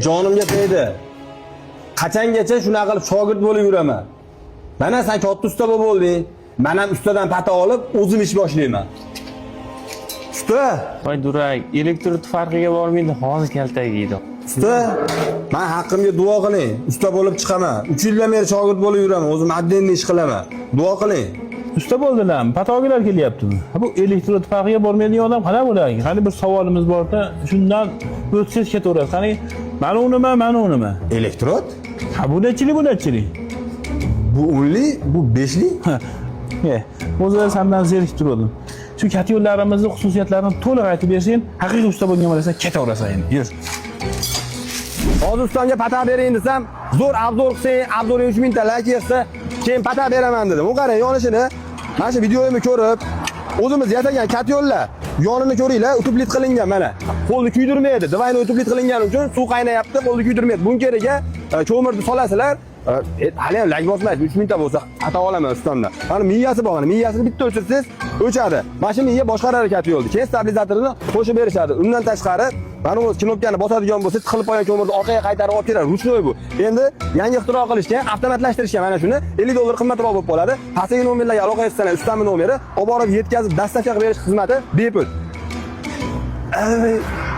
Jonimga tegdi. Qachongacha shunaqa qilib shogird bo'lib yuraman? Mana sen katta usta bo'lib bo'lding. Men ham ustadan пата olib, o'zim ish boshlayman. Usta, Voy дурак, elektrod farqiga bormaydi, hozir kaltak yeydi. Usta, men haqqimga duo qiling. Usta bo'lib chiqaman. 3 yildan beri shogird bo'lib yuraman. O'zim отдельный ish qilaman. Duo qiling. Usta bo'ldilarmi? Patogilar kelyaptimi? Ha, bu elektrod farqiga bormaydigan odam qanaqa bo'lar ekan? Qani, bir savolimiz borda, shundan o'tsangiz ketaverasiz. Qani, mana u nima, mana u nima? Elektrod? Ha, bu nechilik, bu nechilik? Bu 10lik, bu 5lik. E, o'zi sandan zerikib turgandim. Shu котёл larimizni xususiyatlarini to'liq aytib bersang, haqiqiy usta bo'lgan bo'lasan, ketaverasan endi. Yur. Hozir ustamga пата bering desam, zo'r обзор qilsang, обзор ing 3000 ta layk yig'sa, keyin пата beraman dedim. U qarang yonishini. Mana shu videoyimni ko'rib, o'zimiz yasagan котёл lar yonini ko'ringlar, утеплить qilingan mana. Qo'lni kuydirmaydi. Двойной утеплить qilingani uchun suv qaynayapti, qo'lni kuydirmaydi. Bunga keraga ko'mirni solasizlar, hali ham layk bosmaysiz, 3000 ta bo'lsa, пата olaman ustamdan. Mana miyasi bor, mana miyasini bitta o'chirsangiz o'chadi. Mana shu miya boshqarar yo'lni. Keyin stabilizatorini qo'shib berishadi. Undan tashqari, mana bu knopkani bosadigan bo'lsa, tiqilib qolgan ko'mirni orqaga qaytarib olib keladi. Ручной bu. Endi yangi ixtiro qilishgan, avtomatlashtirishgan mana shuni 50 dollar qimmatroq bo'lib qoladi. Pastdagi nomerlarga aloqa etsalar, ustamni nomeri, olib borib yetkazib, доставка qilib berish xizmati bepul. Ay.